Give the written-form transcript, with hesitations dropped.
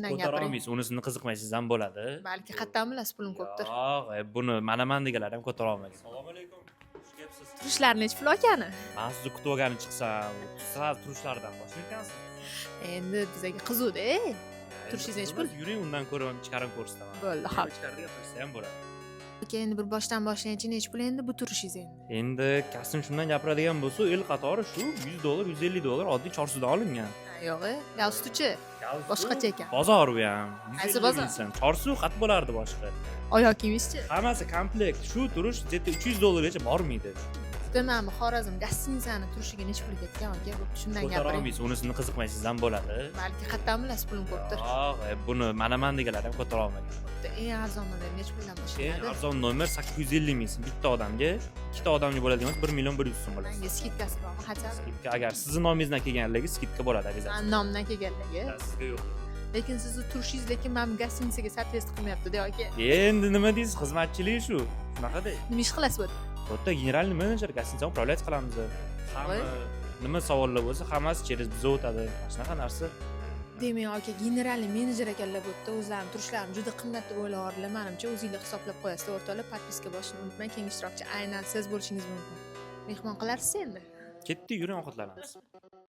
Undan Ko'tara gapiring. olmaysiz, unisini qiziqmaysiz ham bo'ladi. Balki qayerdan bilasiz, pulim ko'pdir. Yo'q, buni manaman deganlar ham ko'tara olmagan. Assalomu alaykum. Xush kelibsiz. Turishlar nechi pul akani? Man sizni kutib olgani chiqsam, sraz turishlardan boshlar ekansiz. Endi bizaga qiziqda. Turishingiz nechi pul? Yuring, undan ko'ra ichkarini ko'rsataman. Bo'ldi, hop. Ichkarida gapirishsa ham bo'ladi. Aka, endi bir boshdan boshlaychi, nechi pul endi bu turishingiz endi? Endi kostyum shundan gapiradigan bo'lsa, el qatori shu 100 dollar, 150 dollar oddiy Chorsudan olingan. Ha, yo'q, galstuchi boshqacha ekan. Bozor u ham. Qaysi 150 bozor? ming so'm. Chorsu qat bo'lardi boshqa. Oyoq kiyimizchi? Hammasi komplekt. Shu turish где-то 300 dollargacha bormaydi. Mana Xorazm гостиница ni turishiga nechi pul ketgan, aka? Bo'pti, shundan Ko'tara gapiring. olmaysiz, unisini qiziqmaysiz ham bo'ladi. Balki qayerdan bilasiz, pulim ko'pdir. Yo'q, buni manaman deganlar ham ko'tara olmagan. Bo'pti, eng arzon nomer nechi puldan Eng boshlanadi? arzon nomer 850 ming so'm bitta odamga, ikkita odamga bo'ladigan bo'lsa 1 million 100 so'm bo'ladi. Menga скидка si bormi хотя бы? Скидка, agar sizni nomingizdan kelganligi скидка bo'ladi обязательно. Mani nomimdan kelganligi. Sizga yo'q. Lekin sizni turishingiz lekin mana bu гостиница ga соответствие qilmayapti-da, aka. Endi nima deysiz, xizmatchilik shu. Shunaqa-da. Nima ish qilasiz bu yerda? Bu yerda генеральный менеджер, гостиница ni управлять qilamiz. Hamma nima savollar bo'lsa, hammasi через bizni o'tadi. Mana shunaqa narsa. Demak, aka, генеральный менеджер ekanlar bu yerda. O'zlarini turishlarini juda qimmat deb o'ylayaptilar. Manimcha, o'zinglar hisoblab qo'yasizlar, o'rtoqlar. Подписка bosishni unutmang. Keyingi ishtirokchi aynan siz bo'lishingiz mumkin. Mehmon qilarsiz endi. Ketdik, yuring, ovqatlanamiz.